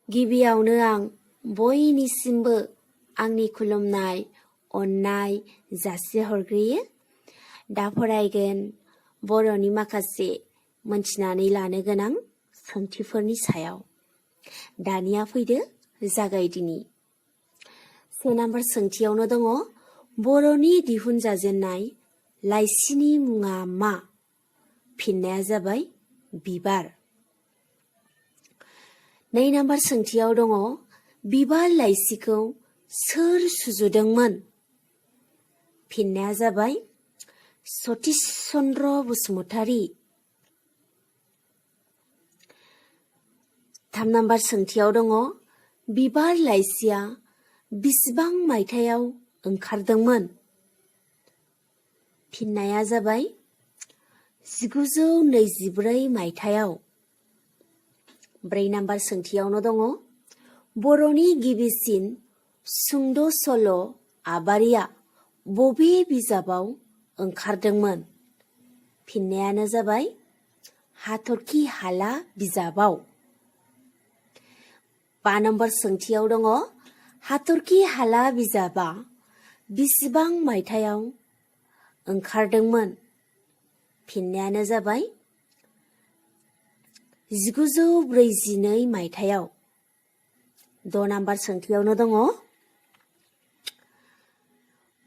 गिबियावनो आं बयनिसिमबो आंनि खुलुमनाय अननाय जासिहरग्रोयो। दा फरायगोन बर'नि माखासे मोनथिनानै लानो गोनां सोंथिफोरनि सायाव। दानिया फैदो जागायदिनि। 1 नाम्बार सोंथियावनो दङ बर'नि दिहुनजाजेननाय लाइसिनि मुङा मा? फिननाया जाबाय बिबार। 2 नाम्बार सोंथियाव दङ बिबार लाइसिखौ सोर सुजुदोंमोन? फिननाया जाबाय सतिश चन्द्र बसुमतारी। 3 नाम्बार सोंथियाव दङ बिबार लाइसिया बिसिबां मायथाइयाव ओंखारदोंमोन? फिननाया जाबाय 1924 मायथाइयाव। 4 नाम्बार सोंथियावनो दङ बर'नि गिबिसिन सुंद' सल' आबारिया बबे बिजाबाव ओंखारदोंमोन? फिननायानो जाबाय हाथरखि हाला बिजाबाव। 5 नाम्बार सोंथियाव दङ हाथरखि हाला बिजाबा बिसिबां मायथाइयाव ओंखारदोंमोन? फिननायानो जाबाय 1942 मायथाइयाव। 6 नाम्बार सोंथियावनो दङ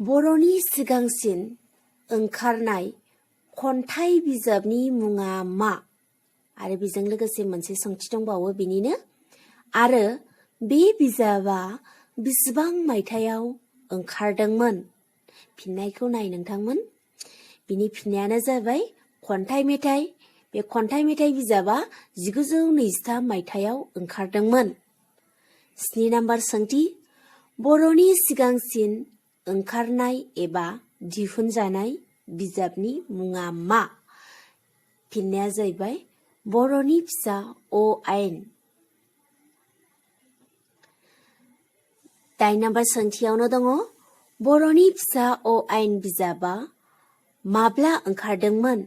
बर'नि सिगांसिन ओंखारनाय खन्थाइ बिजाबनि मुङा मा? आरो बेजों लोगोसे मोनसे सोंथि दंबावो बिनिनो आरो बे बिजाबा बिसिबां मायथाइयाव ओंखारदोंमोन? फिननायखौ नाय नोंथांमोन। बिनि फिननायानो जाबाय खन्थाइ मेथाइ। बे खन्थाइ मेथाइ बिजाबा 1923 मायथाइयाव ओंखारदोंमोन। 7 नाम्बार सोंथि बर'नि सिगांसिन ओंखारनाय एबा दिहुनजानाय बिजाबनि मुङा मा? फिननाया जाहैबाय बर'नि फिसा अ आयेन। 8 नाम्बार सोंथियावनो दङ बर'नि फिसा अ आयेन बिजाबा माब्ला ओंखारदोंमोन?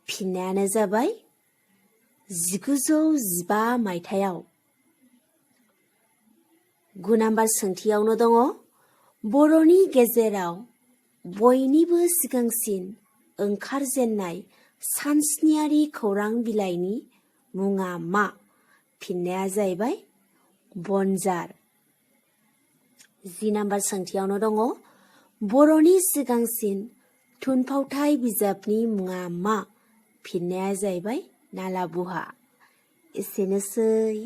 फिननायानो जाबाय 1915 मायथाइयाव। 9 नाम्बार सोंथियावनो दङ बर'नि गेजेराव बयनिबो सिगांसिन ओंखारजेननाय सानस्नियारि खौरां बिलाइनि मुङा मा? फिननाया जाहैबाय बनजार। 10 नाम्बार सोंथियावनो दङ बर'नि सिगांसिन थुनफावथाय बिजाबनि मुङा मा? फिननाया जाहैबाय नालाबुहा। एसेनोसै।